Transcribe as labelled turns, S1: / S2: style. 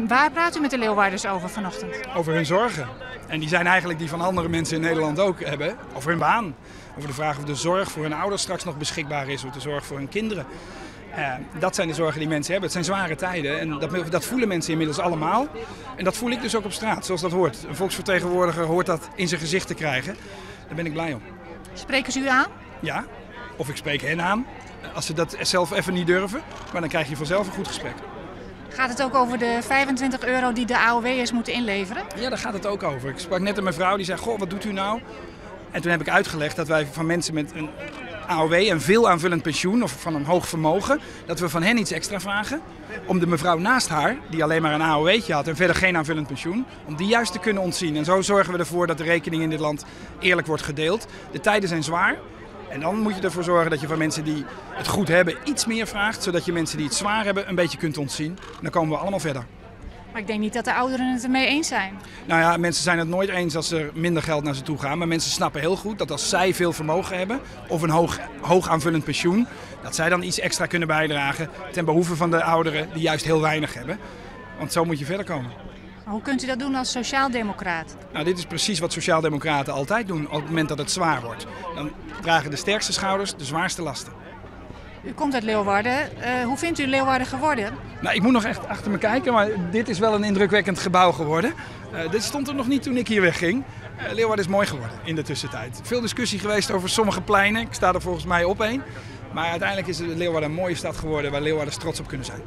S1: Waar praat u met de Leeuwarders over vanochtend?
S2: Over hun zorgen. En die zijn eigenlijk die van andere mensen in Nederland ook hebben. Over hun baan. Over de vraag of de zorg voor hun ouders straks nog beschikbaar is. Of de zorg voor hun kinderen. Dat zijn de zorgen die mensen hebben. Het zijn zware tijden en dat voelen mensen inmiddels allemaal. En dat voel ik dus ook op straat, zoals dat hoort. Een volksvertegenwoordiger hoort dat in zijn gezicht te krijgen. Daar ben ik blij om.
S1: Spreken ze u aan?
S2: Ja, of ik spreek hen aan. Als ze dat zelf even niet durven. Maar dan krijg je vanzelf een goed gesprek.
S1: Gaat het ook over de €25 die de AOW'ers moeten inleveren?
S2: Ja, daar gaat het ook over. Ik sprak net een mevrouw die zei, goh, wat doet u nou? En toen heb ik uitgelegd dat wij van mensen met een AOW en veel aanvullend pensioen of van een hoog vermogen, dat we van hen iets extra vragen. Om de mevrouw naast haar, die alleen maar een AOW'tje had en verder geen aanvullend pensioen, om die juist te kunnen ontzien. En zo zorgen we ervoor dat de rekening in dit land eerlijk wordt gedeeld. De tijden zijn zwaar. En dan moet je ervoor zorgen dat je van mensen die het goed hebben iets meer vraagt, zodat je mensen die het zwaar hebben een beetje kunt ontzien. En dan komen we allemaal verder.
S1: Maar ik denk niet dat de ouderen het ermee eens zijn.
S2: Mensen zijn het nooit eens als er minder geld naar ze toe gaat. Maar mensen snappen heel goed dat als zij veel vermogen hebben of een hoog aanvullend pensioen, dat zij dan iets extra kunnen bijdragen ten behoeve van de ouderen die juist heel weinig hebben. Want zo moet je verder komen.
S1: Maar hoe kunt u dat doen als sociaaldemocraat?
S2: Dit is precies wat sociaaldemocraten altijd doen op het moment dat het zwaar wordt. Dan dragen de sterkste schouders de zwaarste lasten.
S1: U komt uit Leeuwarden. Hoe vindt u Leeuwarden geworden?
S2: Ik moet nog echt achter me kijken, maar dit is wel een indrukwekkend gebouw geworden. Dit stond er nog niet toen ik hier wegging. Leeuwarden is mooi geworden in de tussentijd. Veel discussie geweest over sommige pleinen. Ik sta er volgens mij op één. Maar uiteindelijk is Leeuwarden een mooie stad geworden waar Leeuwarders trots op kunnen zijn.